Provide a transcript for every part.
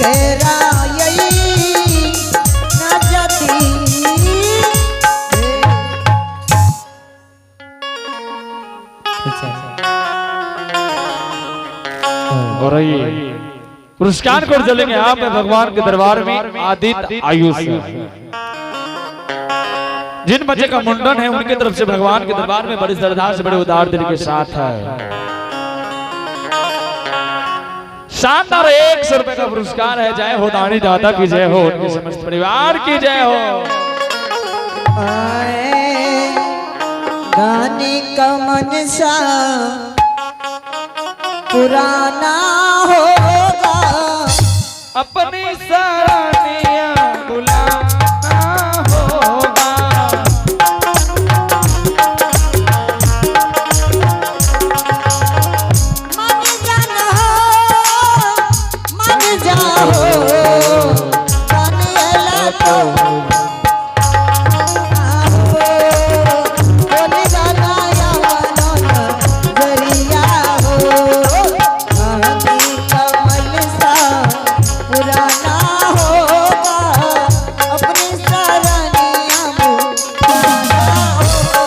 हेरायई न जदी। और ये पुरस्कार को चलेंगे आप भगवान के दरबार में आदित्य आयुष। जिन बच्चे का मुंडन है उनके तरफ से भगवान के दरबार में बड़ी श्रद्धा से, बड़े उदार दिल के साथ है, शानदार 100 रुपए का पुरस्कार है। जय हो दानी दादा की जय हो, उनके समस्त परिवार की जय हो। आए दानी का मनसा पुराना होगा। अपनी सरानिया बुलाना होगा। मन जान हो, मन जाहो, दानियला तो हो, बोली गाना या मनोन जरिया हो। दानी का मनसा पुराना होगा, अपनी सरनिया बुलाना होगा।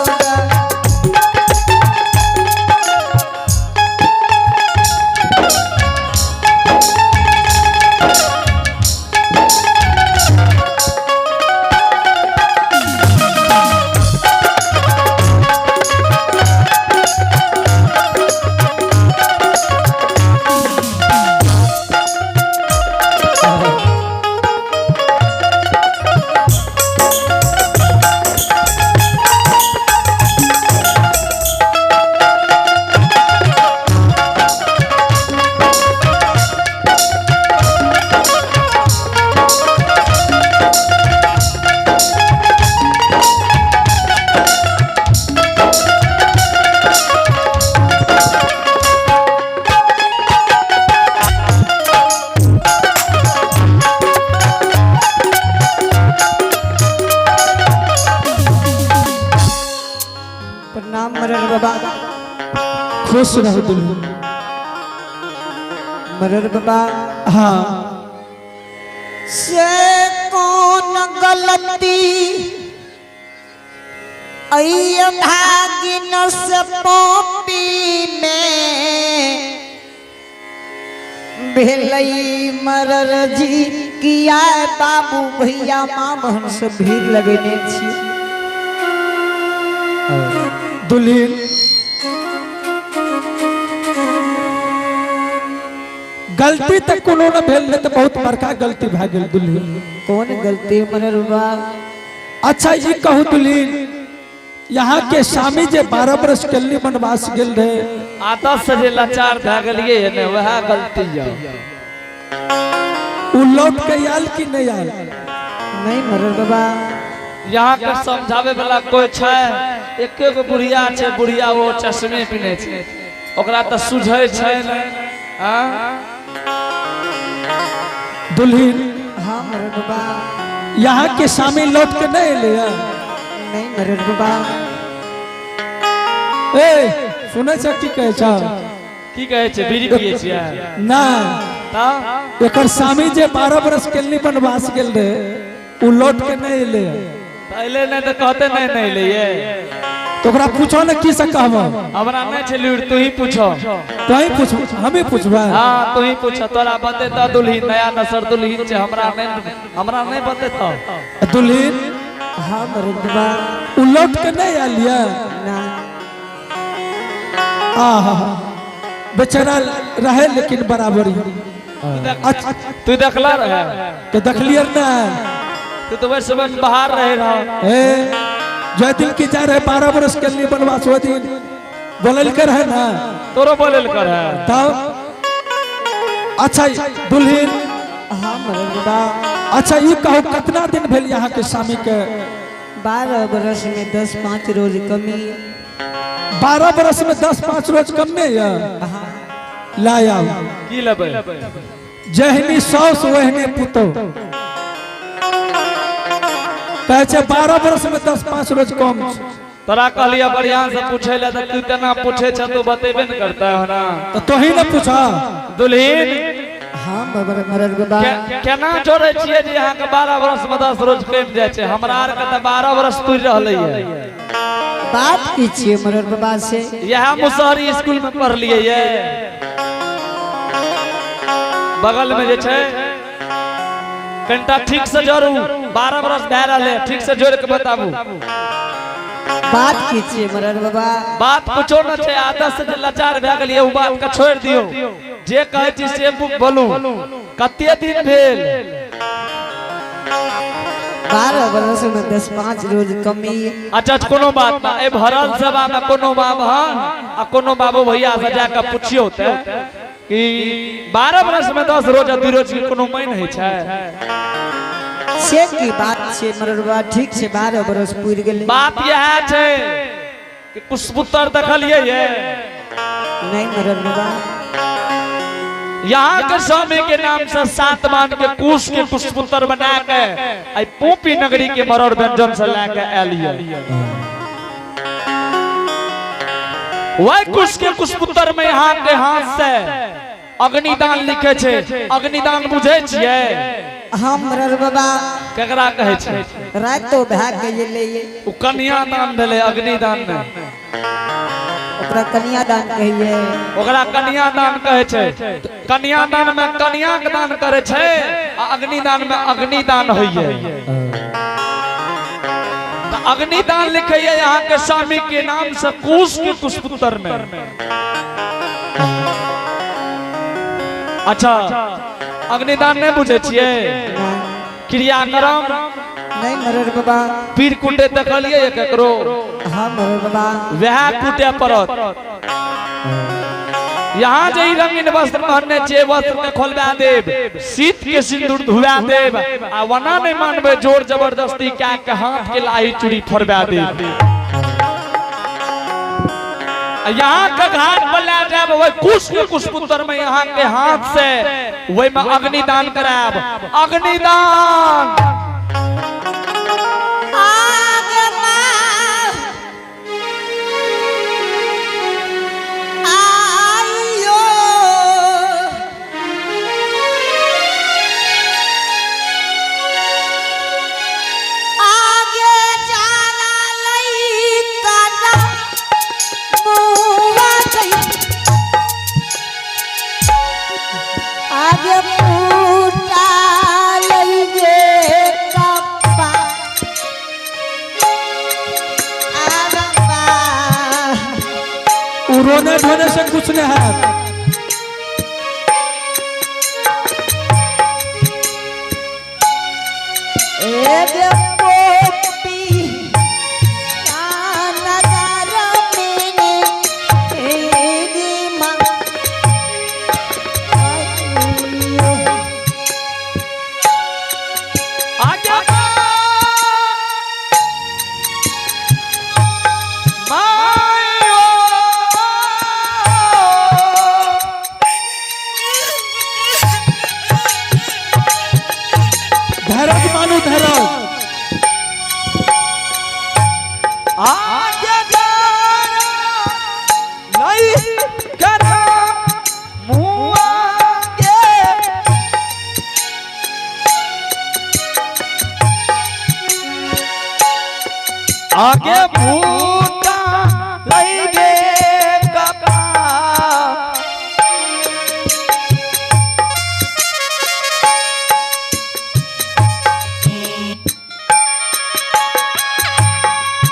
प्रणाम मरर बाबा। खुश रहो दुल्हन। मरर बाबा, हाँ। से कौन गलती ऐ भागिन से पोपी में भेलई मरर जी? किया बाबू भैया माँ बहन से भीड़ लगेने छी। दुल्हन, गलती तक कोनो न भेल, नहीं तो बहुत बड़का गलती भए गेल दुल्हन। कौन गलती मरर बाबा? अच्छा, ये कहू दुल्हन, यहाँ के स्वामी जे 12 बरस के लिए वनवास गेल रहे, आता से जे लाचार भए गेलिए ने, वह गलती है। उ लौट के आयल कि नहीं आयल? नहीं मरर बाबा। यहाँ के समझावे वाला कोई छै? एके गो बुढ़िया छै, बुढ़िया वो चश्मे पिन्हे छै, ओकरा तऽ सुझै छै नहि। हाँ? दुल्हन। हाँ मरर बाबा। यहाँ के स्वामी लौट के नहीं एले है? नहीं मरर बाबा। ए, सुनै छ की कहै छ? की कहै छै? बीड़ी पियै छियै? ना। तऽ एकर स्वामी जे 12 बरस के लिए वनवास गेल रहे, उ लौट के नहीं एले है। तऽ एलै नहि तऽ कहते नहि नहि एलैये। तो ओकरा पूछो ने, की से कहबो? हमरा नहि छै लूरि, तू ही पूछो। तोही पूछ, हमी पूछबै? हाँ, तू ही पूछो, तोरा बतेतौ दुल्हीन, नया नसर दुल्हीन छै, हमरा नहि बतेतौ। दुल्हन। हाँ मरर बाबा। उ लौट के नहीं आयल ये? ना। आहा, बेचारा रहे लेकिन बराबरी। अच्छा। तू देखला रहे? के देखलिए ना। तू तो वैसे समय में बाहर रहे रहो। ए, जय दिन की जा रहे 12 बरस के लिए वनवास, वो दिन बोलल कर है ना। तोरो बोलल कर है। तब अच्छा दुल्हन। हाँ मरर बाबा। अच्छा, ये कहू, कितना दिन भेल यहाँ के स्वामी के? 12 बरस में 10-5 रोज कमी। 12 बरस में 10-5 रोज कम में या लाया। की लेबै? जहनी साउस वहनी पुतो। कहै छै 12 बरस में 10-5 रोज कम छै। तोरा कहलियै बढ़िया से पूछे ले, तऽ तू तेना पूछे छ, तू बतेबे न करता है ना। तो तोही ने पूछा। दुल्हीन। हाँ मरर बाबा। केना जोड़ै छियै जे अहाँके 12 वर्ष में 10 रोज कमि जाइ छै? हमरा आरके तऽ 12 वर्ष पुरि रहलै ये। बात की छियै मरर बाबा से? इएह मुसहरी स्कूल में पढ़लियै ये, बगल में जे छै। कनिटा ठीक से जोड़ू, 12 वर्ष भए रहलै, ठीक से जोड़ के बताबू। बात की छियै मरर बाबा? बात कुछो न छै, आदत से जे लाचार भए गेलियै ओ बात के छोड़ि दियौ। जे कहै छी से बोलू। कते दिन भेल? 12 बरस में 10-5 रोज कमी। अच्छा, कोनो बात ना। ए भरल सभा में कोनो बाबहन आ कोनो बाबू भैया से जाके पुछियौ ते कि 12 बरस में 10 रोज आ 2 रोज के कोनो माइन होइ छै? से की बात छै मरर बाबा? ठीक छै, 12 बरस पुरि गेलै। बात इएह छै कि कुशपुत्र देखलियै ये? नहीं मरर बाबा। यहाँ के स्वामी के नाम से 7 मान के कुश के कुशपुत्र बना के आई पूपी नगरी के मरोड़ व्यंजन से ला के आयल ये। वही कुश के कुशपुत्र में यहाँ के हाथ से अग्निदान लिखे छे। अग्निदान बुझे छियै? हाँ मरर बाबा। केकरा कहै छै? रातो भए के गेलै। ओ कन्यादान भेलै, अग्निदान नहि। ओकरा कन्यादान कहिए। ओकरा कन्यादान कहै छै। कन्यादान में कन्या के दान करे छै आ अग्निदान में अग्निदान होइए। तऽ अग्निदान लिखैए यहाँ के स्वामी के नाम से कुश के कुशपुत्र में। अच्छा, अग्निदान नहीं बुझे छियै? क्रियाक्रम? नहीं मरर बाबा। पीर कुटे देखलियै केकरो? हाँ मरर बाबा। वएह कुटे पड़त। यहाँ जे ई रंगीन वस्त्र पहनने छियै, वस्त्र के खोलवा देब, शीत के सिंदूर धुआ देब आ वना नहीं मानबे जोर जबरदस्ती क्या के हाथ के लाही चूड़ी फोड़वा देब। यहाँ के घाट पर ले जाब, वही कुश के कुशपुत्र में यहाँ के हाथ से वही में अग्निदान कराब। अग्निदान। रोने धोने से कुछ नहीं है। धैर्य मानू धैर्य। आगे जा नहीं करा मुआ के आगे भूता लई कपा।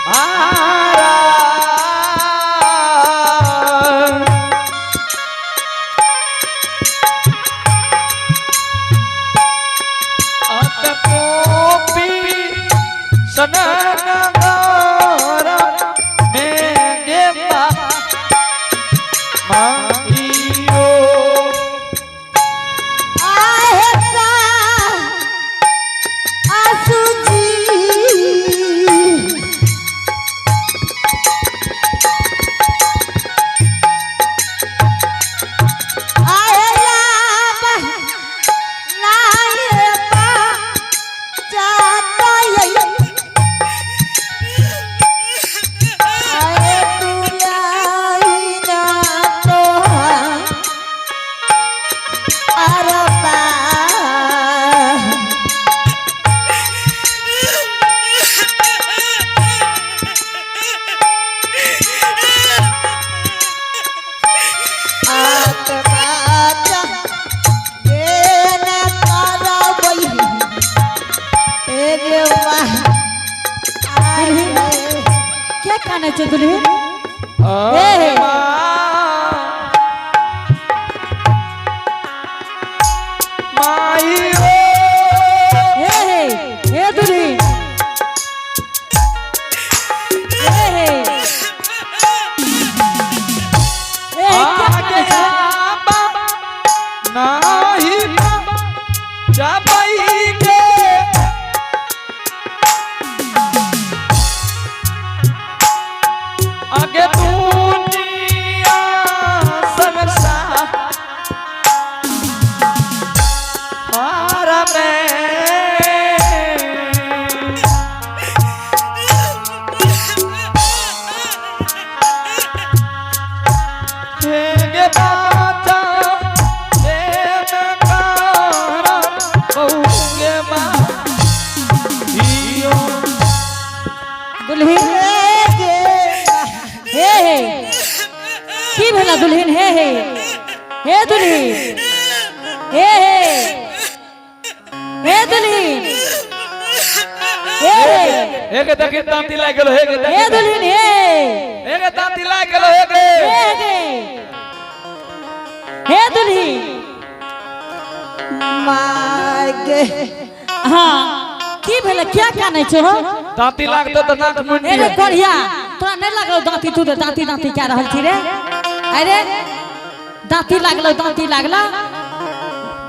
आ कानै छै दुल्हिन? हे हे। माई ओ। हे हे हे दुल्हिन, हे हे हे, क्या कानै छै? नाही जाबई के आगे दुनिया संसार में। हेगे बाचा देव कारा बहुगे माइयो। दुल्हिन, हे हे, की भेला दुल्हिन? हे हे हे दुल्हिन, हे हे हे दुल्हिन, हे हे। हेगे देखी दांती लाग गेलो, हेगे हे देखी। दुल्हिन, हे। हेगे दांती लाग गेलो, हेगे। हे हे हे दुल्हिन। मागे। हाँ, की भेला? क्या कानै छो हो? दांती लागतो त नाक मुंडी। हे रे कोढ़िया, तोरा नहीं लागलो दांती? तू तो दांती दांती क्या रहल छी रे? अरे दांती लागलो, दांती लागला।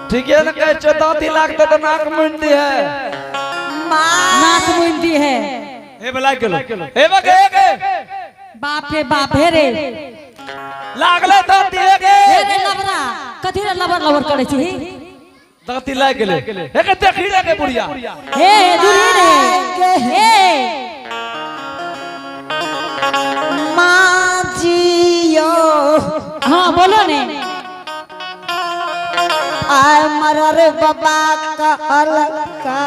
ठीक है ना, कहै छो दांती लागतो त नाक मुंडी है। नाक मुंडी है। हे बला गेलो, हे बगे, हेगे। बाप रे बाप, हे रे। लागले दांती, हेगे। हे रे लबरा, कथी रे लबर लबर करे छी? दांती लाग गेले, हेगे देखी रे के बुढ़िया। हे हे दुल्हिन, हे हे। माँ जियो। हाँ, बोलो ने। आय मरर बाबा कहलका।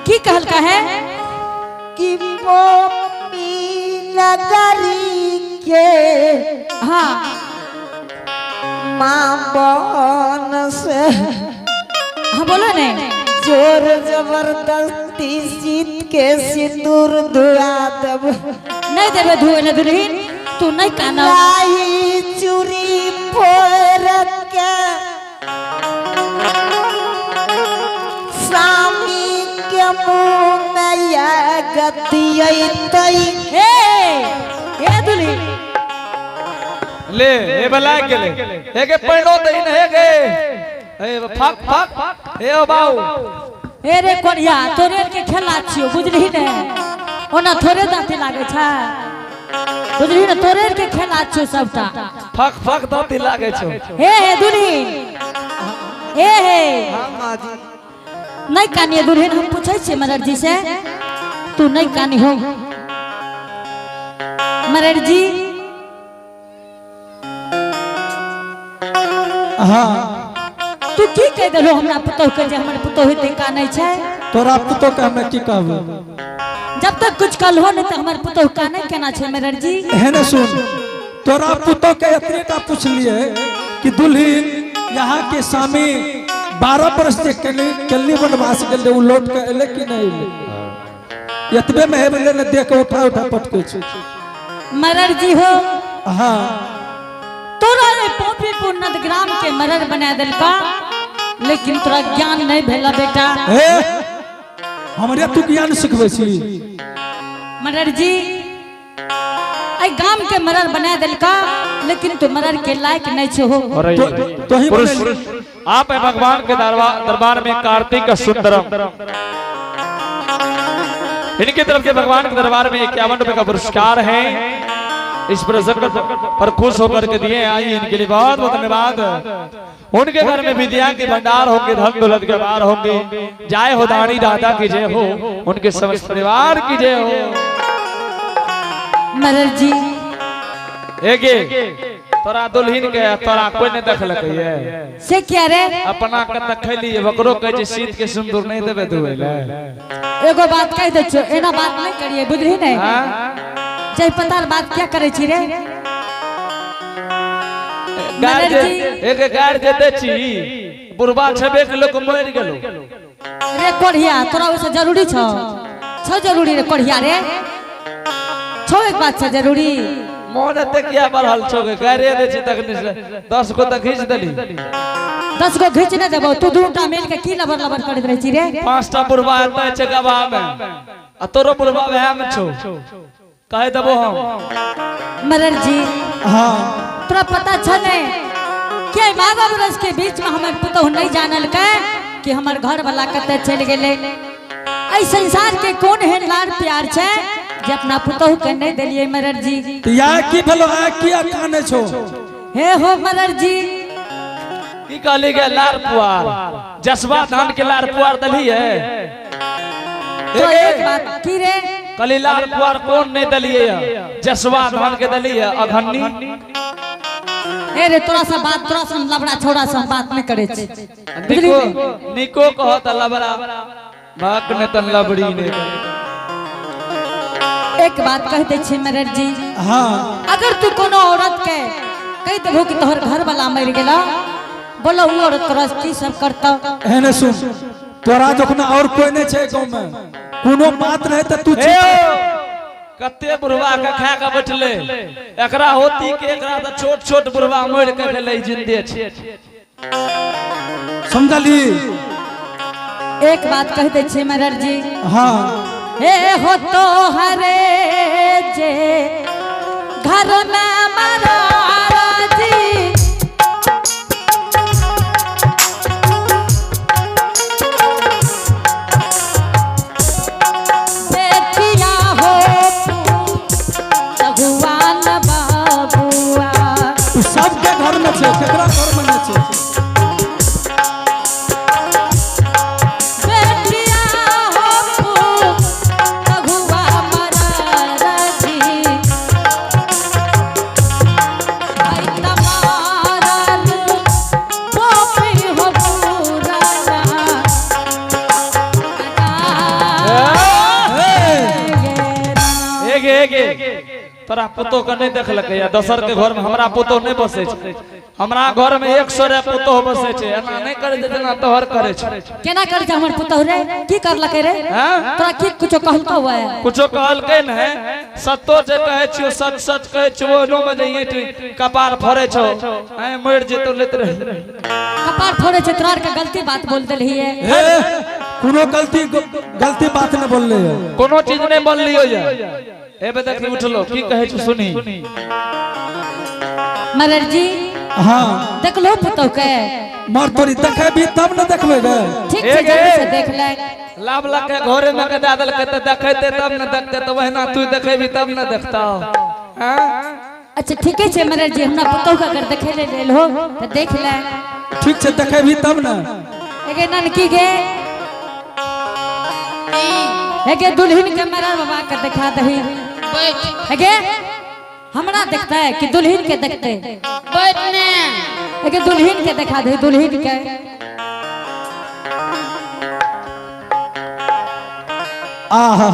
की कहलका है? कि मोमी नगरी के माँ बन से हाँ, बोलो ने। जोर जबरदस्ती सीत के सिंदूर धुआ दब। नहीं देबे धुए ने दुल्हिन, तू नहीं काना। लाई चूड़ी फोड़ के स्वामी के मुँह में या गतियतई। हे हे दुल्हिन। ले हे बला गेले, हेगे पैनो दही न, हेगे हे फक फक, हे ओ बाऊ। हे रे कोढ़िया, तोरे के खेला छियो, बुझलही ने? ओना थोड़े दांती लागे छै, बुझलही ने? तोरे के खेला छियो सबटा। फक फक दांती लागे छो। हे हे दुल्हिन, हे हे। हाँ माँ जी। नहीं कानिए दुल्हिन, हम पूछै छियै मरर जी से, तू नहीं कानी हो मरर जी? हाँ। तू की कह देलहो हमरा पुतोह के जे हमर पुतोह हेतै कानै छै? तोरा पुतोह के हमे की कहबो? जब तक कुछ कहलहो नहीं त हमर पुतोह कानै केना छै मरर जी? है ना, सुन, तोरा पुतोह के इतने टा पूछलिए कि दुल्हिन, यहाँ के स्वामी 12 बरस जे केली वनवास गेल रहे, उ लौट के एले कि नहीं एले? एतबे में हे बोले ने देख के उठा उठा पटके छै। मरर जी हो। हाँ। तोरा ए पोपीपुर नद ग्राम के मरर बना देलका, लेकिन तोरा ज्ञान नहीं भेला बेटा। हे, हमरे तू ज्ञान सिखबै छी? मरर जी, ए गाम के मरर बना देलका, लेकिन तू मरर के लायक नहीं छो हो। और तो ही पुरुष बनेली। आप है भगवान के दरबार में कार्तिक सुंदरम, इनकी तरफ से भगवान के दरबार में 51 रुपए का पुरस्कार है। इस प्रसंग पर खुश होकर के दिए, आइए, इनके लिए बहुत बहुत धन्यवाद। उनके घर में विद्या के भंडार होंगे, धन दौलत के बार होंगे। जय हो दानी दादा की जय हो, उनके समस्त परिवार की जय हो। मरर जी। एगे तोरा दुल्हिन के तोरा कोई नहीं देखलक ये। से क्या रे? अपना के तखैली, ओकरो कहै छै शीत के सिंदूर नहीं देबे धोए ले। एगो बात कह दे छो, एना बात नहीं करिए, बुझली नहीं? हाँ? जय पताल बात क्या करे छी रे? गार जे मरर जी। एक गार जे दै छी, बुढ़बा छबे के लोग मरि गेलो। रे कोढ़िया, तोरा ओइसे जरूरी छौ? छौ जरूरी रे कोढ़िया रे? छो एक बात छै जरूरी। मोन एते किया बढ़ल छौ गे? गारिये दै छी तखनी से 10 गो तऽ घीच देली। 10 गो घीच नहि देबौ, तू 2टा मिल के की लबर लबर करैत रहै छी रे? 5टा बुढ़वा एतै छै गवाह में आ तोरो बुढ़वा वएह में छौ, कहि देबो हम। मरर जी हाँ तोरा पता छ ने कि 12 बरस के बीच में हमर पुतोह नहीं जानलकै कि हमर घर वाला कतऽ चलि गेलै। एहि संसार के कोन एहन लाड़ प्यार छै जे अपना पुतोह के नहीं देलियै मरर जी। तो या की भेलो, आ किया काने छो? हे हो मरर जी की कहली गे? लार पुआर जसवा धान के लार पुआर दली है। तो एक बात की रे कहली लार पुआर कौन नहीं दलिए है? जसवा धान के दली है अघन्नी। ए रे तोरा से बात, तोरा से लबड़ा छोड़ा से बात नहीं करे छी। निको निको कहत लबड़ा बाक ने तन लबड़ी ने। एक बात कह दे छी मरर जी। हाँ अगर तू कोनो औरत के कह देबो कि तोहर घर वाला मर गेला, बोलो वो औरत तोरा की सब करता? एने सुन, तोरा जखना और कोई नहीं छै गांव में, कोनो बात रहे त तू कते बुढ़वा के खा के बैठले, एकरा होती के एकरा त छोट छोट बुढ़वा मर के गेलै जिंदे छै। समझली? एक बात कह दे छी मरर जी। हाँ हे हो तो हरे जे घर में मरर जी, बेटिया हो भगवान बाबुआ। उ सबके घर में छै, केकरा घर में नहीं छै? बेटिया हो भगवा मरर जी, आई तमारल गोपी हो पुराना। एगे एगे तोरा पुतोह के नहीं देखलकै या दोसर के घर में हमरा पुतोह नहीं बसै छै। हमरा घर में 100 रे पुतोह बसै छै। एना नहीं करे छै जेना तोहर करे छै। केना करे छै हमर पुतोह रे? की करलकै रे? तोरा की कुछो कहलकौ है? कुछो कहलकै ने, सत्तो जे कहै छियो सच सच कहै छियो, ओनो में जे ईंट कपार फोड़ै छौ, ऐ मरि जेतौ लेत रहे। कपार फोड़ै छै, तोरा के गलती बात बोल देलही है। हे कोनो गलती गलती बात नहीं बोलले है। कोनो चीज नहीं बोललियो या। ए बे देखी उठलो की कहै छौ सुनी। मरर जी हाँ देखलो पुतोह के? मर तोरी देखेबी तब न देखबे गे। ठीक छै जल्दी से देख ले। लाभ लके घरे में के दे देलकै त देखेते तब न देखते, त वहिना तू देखेबी तब न देखता। हां अच्छा ठीके छै मरर जी, हमरा पुतोह के अगर देखे ले लेल हो त देख ले। ठीक छै देखेबी तब न। एगे ननकी गे, एगे दुल्हन के मरर बाबा के देखा दही। एगे हमरा देखते है कि दुल्हन के देखते? बैठ ने। एगे दुल्हन के देखा दही, दुल्हन के। आहा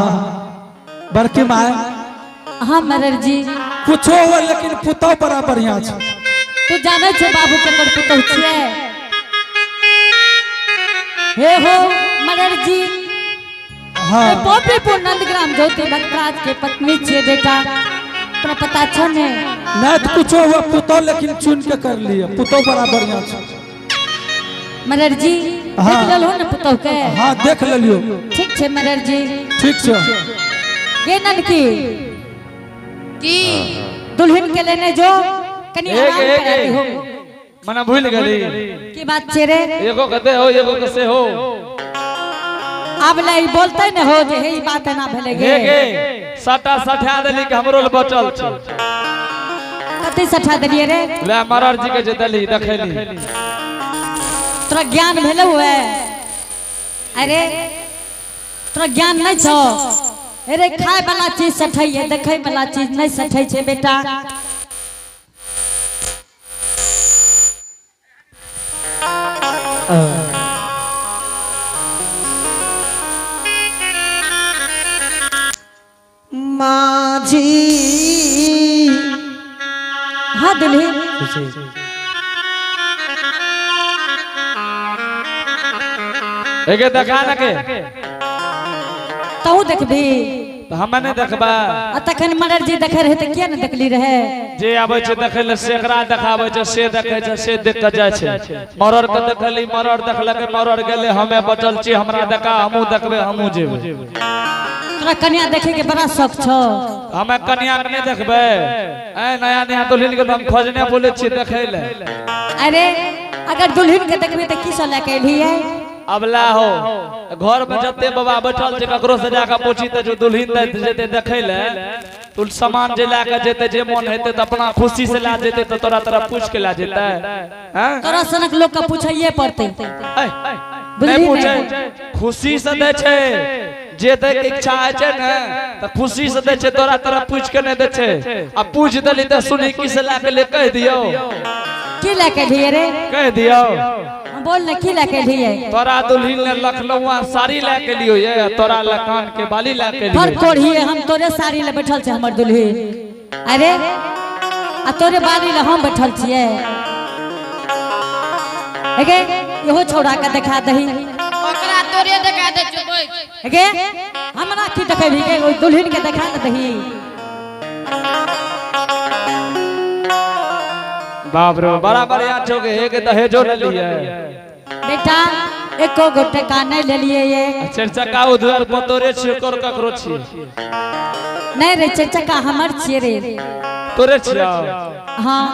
बड़की माय। हाँ मरर जी कुछो हुआ लेकिन पुतोह बड़ा बढ़िया छै। तू जाने छो बाबू के कर पुतोह छियै? हे हो मरर जी। हाँ पोपीपुर नंदग्राम ज्योति भक्तराज के पत्नी छियै बेटा, तोरा पता छ ने? नहीं तो कुछो हुआ पुतोह लेकिन चुन के कर लिए, पुतोह बड़ा बढ़िया छै। मरर जी हाँ। देख लेलहो ने पुतोह के? हाँ देख लेलियो। ठीक छै मरर जी। ठीक छै। गे ननकी की दुल्हन के लेने जो कनी आराम करा दिहो। मना भूल गेली की बात छै रे? एगो कते हो एगो कसे हो। आब ले ई बोलते ने हो जे हे ई बात एना भेलै गे। हे गे सटा सठा देली के हमरो ल बचल छै। कते सठा देलियै रे? ले मरर जी के जे देली देखेली। तोरा ज्ञान भेलौ है? अरे तोरा ज्ञान नहीं छौ? अरे खाए वाला चीज सठै है, देखै वाला चीज नहीं सठै छै बेटा। माझी हाँ दुल्हन एगे देखा न के तू देखबी। तऽ हमे नहि देखबै। आ तखन मरर जी देखे रहे तऽ किया ने देखली रहे? जे आबै छै देखै लए सेकरा देखाबै छै, से देखै छै, से देख के जाइ छै। मरर के देखली, मरर देखलकै, मरर गेलै, हमे बचल छी, हमरा देखा, हमहूँ देखबै, हमहूँ जेबै। तोरा कन्या देखे के बड़ा शौक छौ। हमे कन्या के नहि देखबै? ऐ नया नया दुल्हन के हम खोजने बोलै छियै देखै लए। अरे अगर दुल्हन के देखबी तऽ की सब लए के एलही? अब ला हो, घर में जते बाबा बैठल छै ककरो से जाके पूछी तऽ जो दुल्हन दैत जेतै देखै लए, तो सामान जे लए के जेतै, जे मोन हेतै तऽ अपना खुशी से लए जेतै, तऽ तोरा तरफ पूछ के लए जेतै? हैं? तोरा सनक लोग के पूछैये पड़तै। ऐ, बुझली? नहि पूछै, नहि। खुशी से दै छै। जे दै के इच्छा होइ छै ने तऽ खुशी से दै छै, तोरा तरफ पूछ के नहि दै छै। आ पूछ देली तऽ सुनी की से लए के ले, कहि दियौ। की लए के एलही रे? कहि दियौ। बोल ने, की लए के एलही? तोरा दुल्हन ने लखनऊआ साड़ी लए के लियो ये, तोरा लए कान के बाली लए के पर लियो। कोढ़िए, हम तोरे साड़ी ले बैठल छै हमर दुल्ही। अरे आ तोरे बाली ले हम बैठल छियै। हेगे, इहो छौड़ा के देखा दही। ओकरा तोरे देखा दे छौ, बैठ। हेगे, हमरा की देखेबही गे? ओहि दुल्हन के देखा ने दही। बाप रे, बड़ा बढ़िया छौ गे। हे के दहेजो ले लिए? बेटा, एको गो टका नहीं लेलिए ये। चारि चक्का उधर पर तोरे छियो, कर ककरो छियो? नहीं रे, चारि चक्का हमर छियै रे। तोरे छियो? हाँ।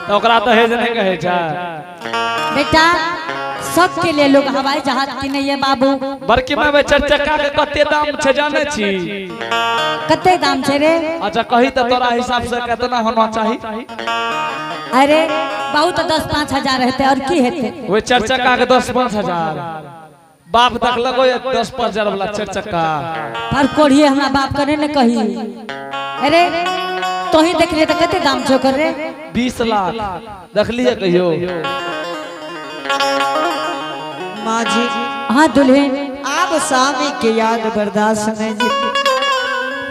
तऽ ओकरा दहेज नहि कहै छै? बेटा, सबके लिए लोग हवाई जहाज किनैये बाबू। बड़की माय, चारि चक्का के कते दाम छै जानै छी? कते दाम छै रे? अच्छा कही तऽ, तोरा हिसाब से केतना होना चाही? अरे बहुत 10-5 हजार हेतै, और की हेतै? ओहि चारि चक्का के 10-5 हजार? बाप देखलको ये 10-5 हजार वाला चारि चक्का? पर कोढ़िए, हमरा बाप के नहीं ने कही। अरे तोही देखलिए तऽ कते दाम छै ओकर रे? 20 लाख। देखलिए कहियो? माँ जी। हाँ दुल्हन। आब स्वामी के याद बर्दाश्त नहीं जीती।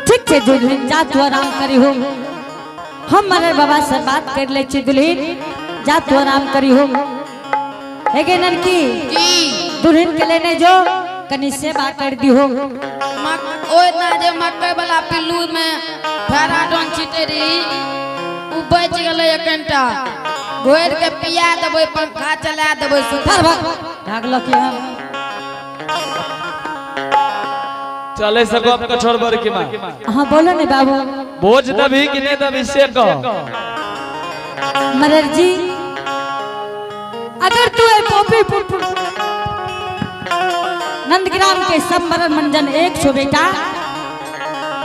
ठीक छै दुल्हन, जा तू आराम करी हो, हम मरे बाबा से बात कर ले छी। दुल्हन, जा तू आराम करी हो। हे गे ननकी। की? दुल्हन के लेने जो, कनी सेवा कर दी हो। ओहिना जे मकई वाला पिल्लू में फेराडोन छिटे रही, उ बचि गेलै। एखनटा घोरि के पिया देबै, पंखा चला देबै, सुता। भाग भाग भागल की हम। चले से गप के छोड़ बड़की माय। हाँ, बोलो ने बाबू। भोज दबी कि नहीं दबी से कह। मरर जी, अगर तू ए पोपी नंदग्राम के सब मरर मंजन एक छो बेटा,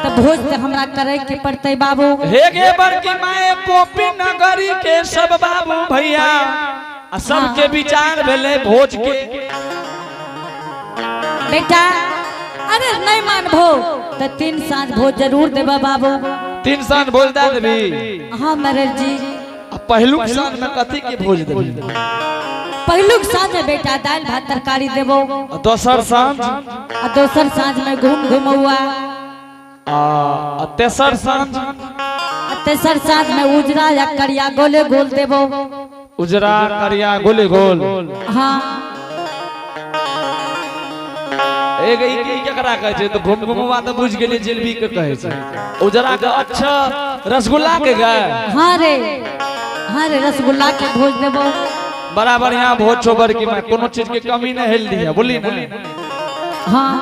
तो भोज तो हमरा करे के पड़ते बाबू। हे गे बड़की माय, पोपी नगरी के सब बाबू भैया आ सबके विचार भेलै भोज के। बेटा, अगर नहीं मानबो तो 3 साँझ भोज जरूर देबा बाबू। 3 साँझ भोज दे देबी? हाँ मरर जी। आ पहिलुक साँझ में कथी के भोज देबी? पहिलुक साँझ में बेटा दालि भात तरकारी देबो। आ दोसर साँझ? आ दोसर साँझ में घूम घुमौआ। आ तेसर साँझ? आ तेसर साँझ में उजरा या करिया गोले गोल देबो। उजरा करिया गोले गोल? हाँ। एक ई की केकरा कहै छै? तऽ घुम घुमवा तऽ बुझि गेलियै, जिलेबी के कहै छै। उजरा के अच्छा, रसगुल्ला के गए? हाँ रे, हाँ रे, रसगुल्ला के भोज देबो। बड़ा बढ़िया भोज छौ बड़की माय, कोनो चीज के कमी नहीं हेल दिया, बोली ने? हाँ।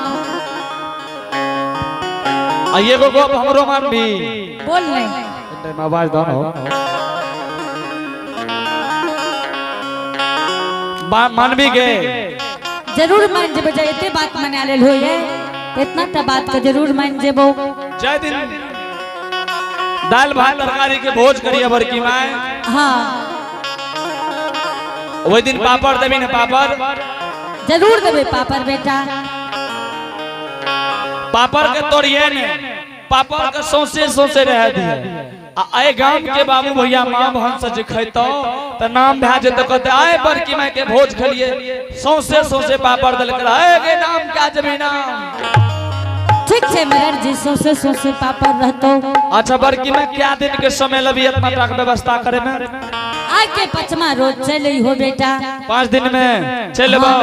आ एगो गप हमरो मानबी? बोल नहीं। आवाज दो ना हो। मानबी के? जरूर मान जेबो, जे एते बात मना लेल होइए, इतना टा बात के जरूर मान जेबो। जय दिन दाल भात तरकारी के भोज करिए बड़की माय, वही दिन पापड़ देबी ने, पापड़? जरूर देबे पापड़ बेटा। पापड़ के तोड़िए ने, पापड़ के सौंसे सौंसे रह दिए। आ एहि गाम के बाबू भैया माँ बहन से जे खैतौ तऽ नाम भए जेतौ, कहते आए बड़की माय के भोज खेलिए, सौंसे सौंसे पापड़ देलकै रहे गे, नाम क्या जबी नाम। ठीक छै मगर जी, सौंसे सौंसे पापड़ रहतो। अच्छा बड़की माय, क्या दिन के समय लगी इतना टाक व्यवस्था करे में? आज के पचमा रोज चले हो बेटा। 5 दिन में चल अबौ?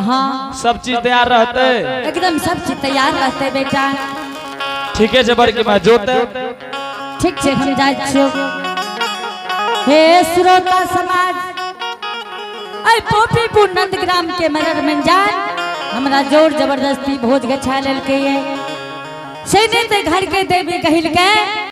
हाँ। सब चीज तैयार रहते? एकदम सब चीज तैयार रहते बेटा। ठीक है जबर की मैं जोते। ठीक छै, हम जाइ छियौ। हे श्रोता समाज, ऐ पोपीपुर नंदग्राम के मरर मंजान हमरा जोर जबरदस्ती भोज गछा लेलकै से नहीं ते घर के देवी कहिलकै।